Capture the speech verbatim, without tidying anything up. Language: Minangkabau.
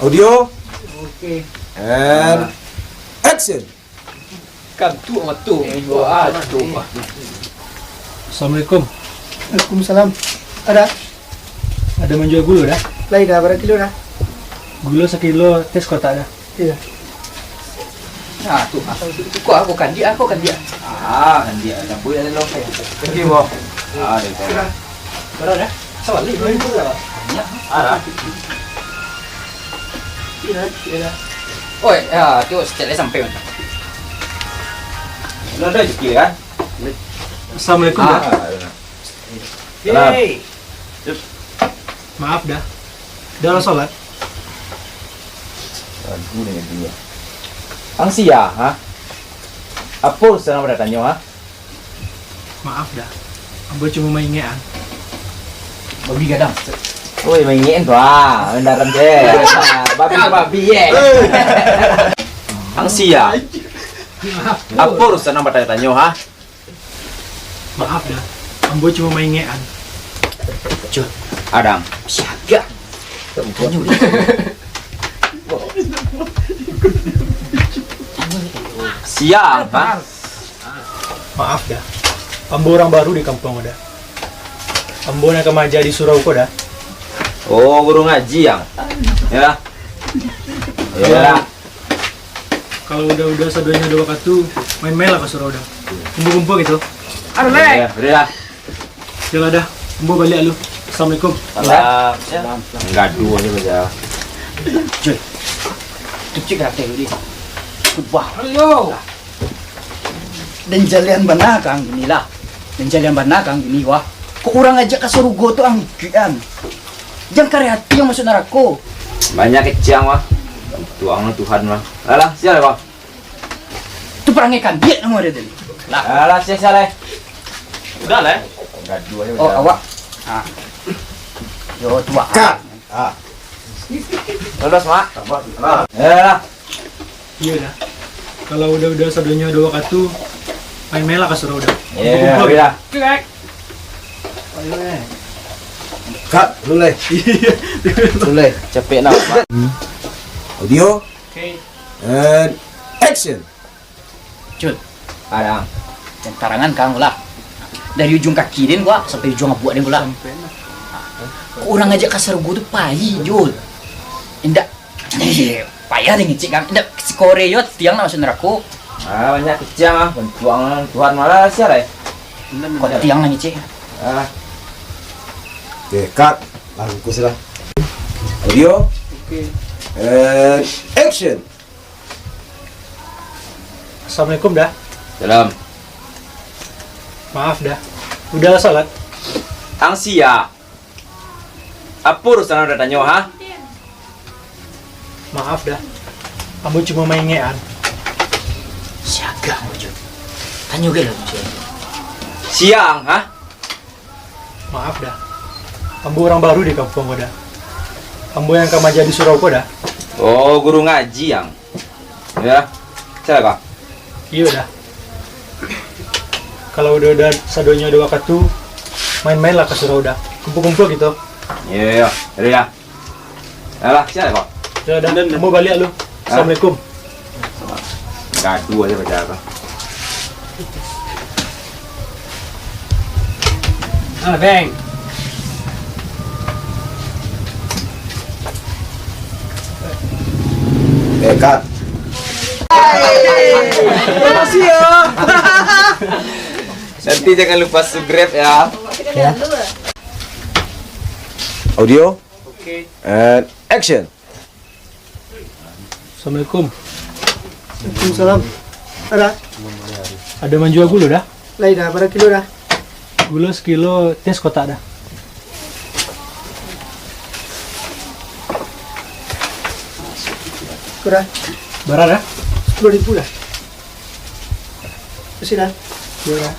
Audio. Oke. And action. Kantuak mata. Wah, aduh. Assalamualaikum. Waalaikumsalam. Ada? Ada manjua gulo, Da? Lai, Da, bara kilo, Da? Gulo sakilo teh sakotak, Da. Iyo. Nah, tu, ah. Kok aku kandiak, aku kandiak. Ah, kandiak. Campur je lo. Oke, boh. Ah, dari bawah. Bara, Da? Sawali, dua ribu lah. Banyak. Ah, Da. Iyo, Da. Iyo, Da. Oi, ya, tu, setiap dia sampai, man. Lo ada rezeki, kan? Assalamualaikum, Da. Ah, ada. Salam. Hei. Maaf, Da. Da lah salat? Aduh, ni dia. Ang sia, ha? Apo urusan ang batanyo, ha? Maaf, Da. Ambo cuma maingek an. Babi gadang. Oi, maingek an tu, ah. Mandaran je. Ah, babi, babi, ye. Ang sia. Maaf, Da. Apo urusan ang batanyo-tanyo, ha? Maaf, Da. Ambo cuma maingek an. Cun. Adang. Siaga. Tanyo, Da. Siang, ha? Maaf, Da. Ambo urang baru di kampuang ko, Da. Ambo nan ka maaja di surau ko, Da. Oh, guru ngaji, Ang? Yo, Da. Yo, Da. Kalau uda-uda sadonyo ado wakatu, main-mainlah ka surau, Da. Kumpua-kumpua gitu. Ado, Lek. Yo, udah, Da. Yolah, Da. Ambo baliak dulu. Assalamualaikum. Salam. Yo. Gaduah aja baja. Cuy. Kecik ka ateh dulu, deh. Kubah. Ayo. Dan jalehan bana kang gini lah. Dan jalehan bana kang gini, wah. Kok urang ajak ka sarugo tu ang ikuik an. Jan kareh ati ang masuak narako. Banyak kecik ang, wah. Tuang lah Tuhan, wah. Alah, sia lah, wah. Tu parangai kandiak namo dia tadi. Lah. Alah, sia, sia lah. Udah lah, eh. Gaduah aja. Oh, udah. Awak. Ah. Yo, tuak. Cut. Ah. Lulus, Mak. Sabar. Alah. Iyo, Da. Kalau uda-uda sadonyo ado wakatu, main-mainlah ka surau, Da. Iyo, kumpua-kumpua, Da. Cut, dulu, Leh. Dulu, Leh. Capek nak, Mak. Audio. Oke. And action. Cut. Adang. Jan karangan kang lah. Dari ujuang kaki den ko sampai ujuang abuak den ko lah. Sampai lah. Kok urang ajak ka sarugo tu pai, Jul. Indak. Eh, payah deh ngecek, Kang. Indak, si Korea yo tiang nak masuak narako. Ah, banyak kecik ah, bantuan Tuhan malah sia lah. Kok tiang lah ngecek. Ah. Oke, cut. Lah, bungkus lah. Audio. Oke. And action. Assalamualaikum, Da. Salam. Maaf, Da. Udah lah salat? Ang sia. Apo urusan ang udah tanyo, ha? Maaf, Da. Ambo cuma maingek an. Siaga ambo, Jun. Tanyo ge lah, Jun. Siang, ha? Maaf, Da. Ambo urang baru di kampuang ko, Da. Ambo nan ka maaja di surau ko, Da. Oh, guru ngaji, Ang. Yo, sia lah ko? Iyo, Da. Kalau uda-uda sadonyo ado wakatu, main-mainlah ka surau, Da. Kumpua-kumpua gitu. Iyo, iyo, iyo. Jadi, Da. Alah, sia lah ko? Yo, Da. Ambo baliak dulu. Ah. Assalamualaikum. Gaduah aja baca apa. Ah, Bang. Eh, cut. Makasih ya. Nanti jangan lupa subscribe ya. Ya. Audio. Oke. And action. Assalamualaikum. Waalaikumsalam. Ada? Ada manjua gulo, Da? Lai, Da. Bara kilo, Da? Gulo sakilo teh sakotak, Da. Bara? Bara, Da? Sapuluah ribu, Da. Makasih, Da. Iyo, Da.